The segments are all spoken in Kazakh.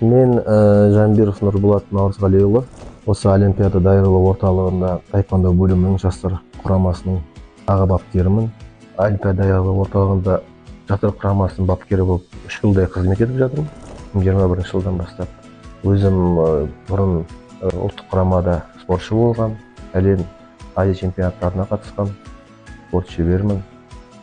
Мен Жамбиров Нұрболат Наурызғалиұлы, осы Олимпиада даярлау орталығында таэквондо бөлімінің жастар құрамасының аға бапкерімін. Олимпиада даярлау орталығында жастар құрамасының бапкері болып 3 жылдай қызмет етіп жатырмын. 2021 жылдан бастап. Өзім бұрын ұлттық құрамада спортшы болғам, әлем, Азия чемпионаттарына қатысқан спорт шеберімін.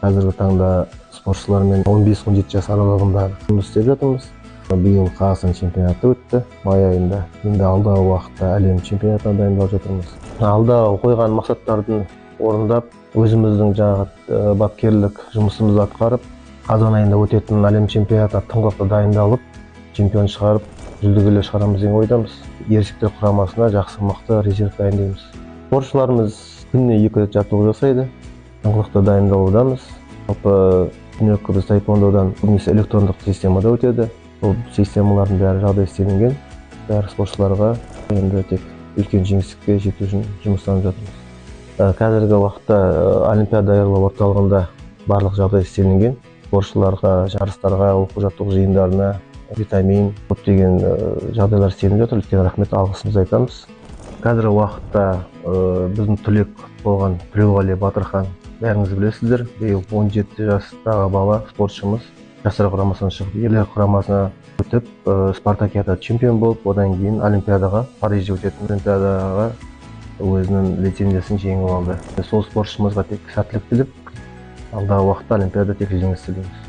Қазіргі таңда спортшылармен 15-17 жас аралығында жұмыс істеп жатырмыз. Биыл Қазақстан чемпионаты өтті май айында. Енді алдағы уақытта әлем чемпионатына дайындалып жатырмыз. Алдағы қойған мақсаттардың орындап, өзіміздің жаңағы бапкерлік жұмысымызды атқарып, қазан айында өтетін әлем чемпионатына тыңғылықты дайындалып, чемпион шығарып, жүлдегерлер шығарамыз деген ойдамыз. Ересектер құрамасына жақсы мықты резерв дайындаймыз. Спортшыларымыз күніне 2 рет жаттығу жасайды. Тыңғылықты дайындалудамыз. Жалпы тренировка біз таэквондодан көбінесе электрондық системада өтеді. Бұл системалардың бәрі жағдай істелінген. Бәрі спортшыларға енді тек үлкен жеңістікке жету үшін жұмыстанып жатырмыз. Қазіргі уақытта Олимпиада даярлау орталығында барлық жағдай істелінген. Спортшыларға, жарыстарға, оқу-жаттығу жиындарына витамин, көптеген жағдайлар істелініп жатыр. Үлкен рахмет, алғысымызды айтамыз. Қазіргі уақытта біздің түлек болған Тілеуғали Батырхан, бәріңіз білесіздер, биыл 17 жастағы бала спортшымыз жастар құрамасынан шығып, ерлер құрамасына өтіп, спартакиада чемпион болып, одан кейін Олимпиадаға, Парижде өтетін Олимпиадаға өзінің лицензиясын жеңіп алды. Сол спортшымызға тек сәттілік тілеп, алдағы уақытта Олимпиада тек жеңіс тілейміз.